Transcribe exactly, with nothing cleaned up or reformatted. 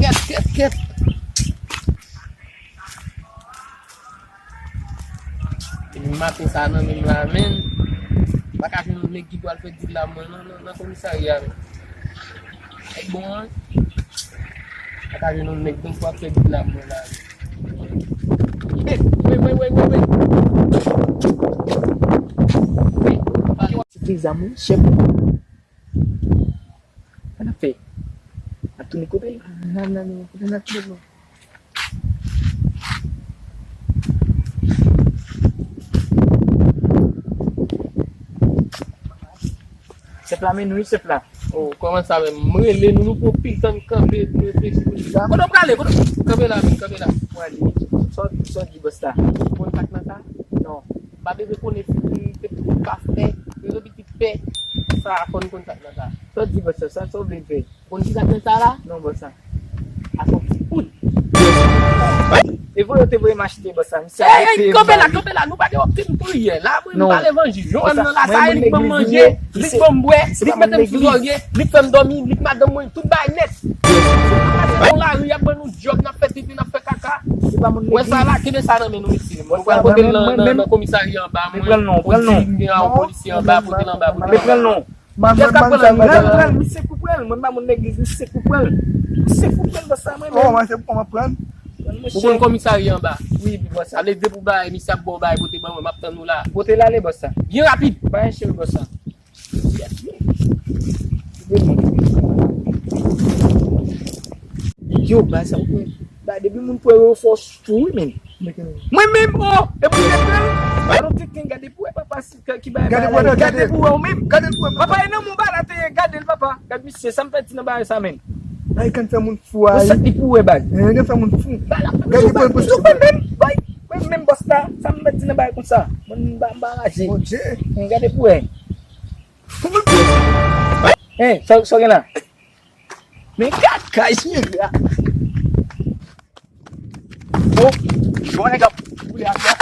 Kèt, kèt, kèt. Depi maten sa nan menm la, menm. M pa ka jwenn yon nèg ki pral fè dil la mwen nan, nan, nan komisarya, menm. Nèg bon an. M pa ka jwenn yon nèg menm pou ap fè dil la mwen la. Hey, wait, wait, wait, wait, wait. Hey, se te zam wi, chèf. Sa n ap fè? N ap tounen kote l? Nan, nan, nan, kote n ap tounen non. Chèf la, men nou wi, chèf la. Oh, kòman sa menm? M rele nou, nou pran pil tan n kanpe, n reflechi pou li. Kote w prale? Kote w... Kanpe la, menm, kanpe la. Mwen ale. Sa w, sa w di bòs la? Konn sa k nan sa? Non. M pa bezwen konnen si se pastè, rezon pè, sa fò n konn sa k nan sa. Sa w di bòs la, sa, sa w vle fè? Konn ki sa k nan sa la? Non, bòs la. A son ti poud. E voye yo te voye m achte bòs la, misye arete m. Hey, kanpe la, kanpe la, nou pa gen okenn priyè. La, mwen, m pa levanjil. Yo, m nan la, sa e li k ban m manje, li k ban m bwè, li k mete m sou zòrye, li k fè m dòmi, li k madanm mwen, tout bagay nèt. Bon, lari, y ap ban nou djòb, n ap fè pipi, n ap fè kaka. Wè sa la, kenbe sa nan men nou, mesye. Mwen pral pote l nan, nan, nan komisarya anba, mwen. Pran l non, pran l non. Polisye anba, pote l anba, pote l anba. Pran l non. Pran l, pran l, misye kou pran l. Mwen pa moun legliz, misye kou pran l. Misye kou pran l, bòs la, mwen menm. Oh, mwen se pou mwen pran l. Ou konn komisarya anba? Wi, wi, bòs la. Ale depi w bay, misye ap ba w bay, pote ban mwen, m ap tann ou la. Pote l ale, bòs la. Byen rapid. Pa enche l, bòs la. Yo, bay sa ou konn. Bay depi moun pran yo fò tou, wi, men. Mwen menm, oh, e pou mwen pran l. Alò, tenten, gade pou wè, papa, si, ki bay, gade pou wè, gade pou wè, ou menm. Gade pou wè, papa, e nan moun ba la te ye, gade l, papa. Gade misye, sa m fè di nan bagay sa, menm. Ay, kan fè moun fou, ay. Sa ki pou wè, bay. Eh, kan fè moun fou. Gade pou wè, pou wè, bay. Mwen menm, bòs la, sa m fè di nan bagay konsa. Mwen, m ba, m ba raje. Mon Dieu. Gade pou wè. Hein, sa, sa gen la? Men gad kay cheri a. Oh, bon nèg ap boule atè.